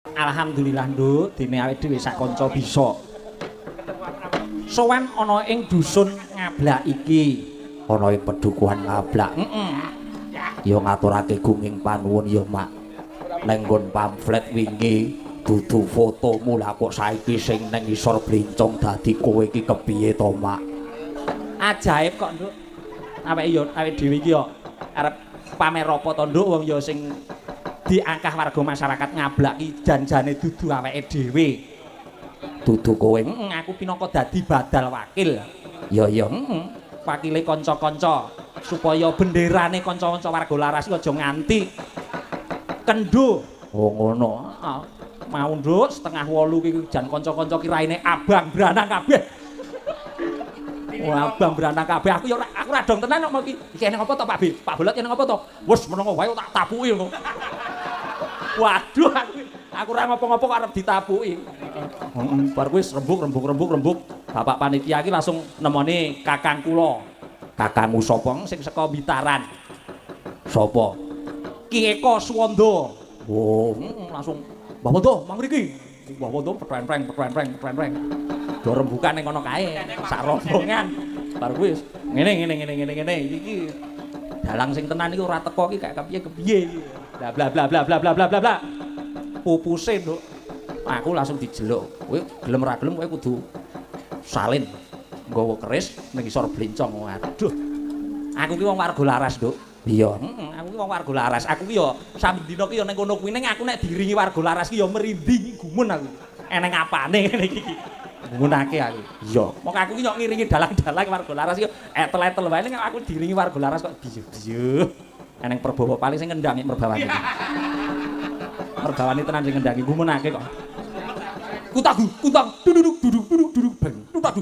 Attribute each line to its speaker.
Speaker 1: Alhamdulillah, Nduk, dene awake dhewe sak kanca bisa sowan ana ing dusun Ngablak iki.
Speaker 2: Ana ing pedukuhan Ngablak.
Speaker 1: Heeh.
Speaker 2: Ya ngaturake gunging panuwun ya, Mak. Neng nggon pamflet wingi dudu fotomu, lah kok saiki sing neng isor blencong dadi kowe iki kepiye to, Mak?
Speaker 1: Ajaib kok, Nduk. Awake yo awake dhewe iki yo arep pamer apa to, Nduk, wong yo sing diangkah warga masyarakat Ngablak iki janjane dudu awake dhewe.
Speaker 2: Dudu kowe.
Speaker 1: Heeh, aku pinangka dadi badal wakil.
Speaker 2: Ya ya.
Speaker 1: Heeh. Wakile kanca-kanca supaya benderane kanca-kanca warga laras iki aja nganti kendo.
Speaker 2: Oh, ngono.
Speaker 1: Heeh. Mau, Nduk, 7.30 iki jan kanca-kanca ki raine abang branang kabeh. Wah, abang branang kabeh. Aku ya ora, aku ora dong tenan kok mau iki. Iki eneng apa to, Pak B? Pak Bolot eneng apa to? Wes menengo wae tak tapuki kok. Waduh, aku ora ngopo-ngopo kok arep ditapuki. Heeh, bar kuwi rembug rembug rembug rembug. Bapak panitia iki langsung nemoni kakang kula.
Speaker 2: Kakangmu sapa?
Speaker 1: Sing saka Bitaran.
Speaker 2: Sapa?
Speaker 1: Ki Eko Suwondo.
Speaker 2: Oh,
Speaker 1: Heeh, langsung Mbah Wondo mang mriki. Mbah Wondo petrentreng petrentreng petrentreng. Do rembukan ning kono kae sak rombongan. Bar kuwi ngene ngene ngene ngene ngene iki dalang sing tenan iki ora teko iki kayak kepiye kepiye iki. Bla bla bla bla bla bla bla bla bla. Pupuse, Nduk. Aku langsung dijeluk. Kowe gelem ora gelem kowe kudu salin nggawa keris ning isor blencong. Waduh. Aku ki wong warga laras, Nduk.
Speaker 2: Iya.
Speaker 1: Heeh, aku ki wong warga laras. Aku ki ya saben dina ki ya ning kono kuwi, ning aku nek diiringi warga laras ki ya merinding, gumun aku. Eneng apane ngene iki. Gumunake aku.
Speaker 2: Iya.
Speaker 1: Mongko aku ki yo ngiringi dalang-dalang warga laras ki etel-etel wae, ning aku diiringi warga laras kok biyuh-biyuh. Eneng perbawa paling sing ngendangi merbawane. Merbawane tenan sing ngendangi, gumunake kok. Kutagu, kutang, duduk duduk duduk duduk beng. Tutak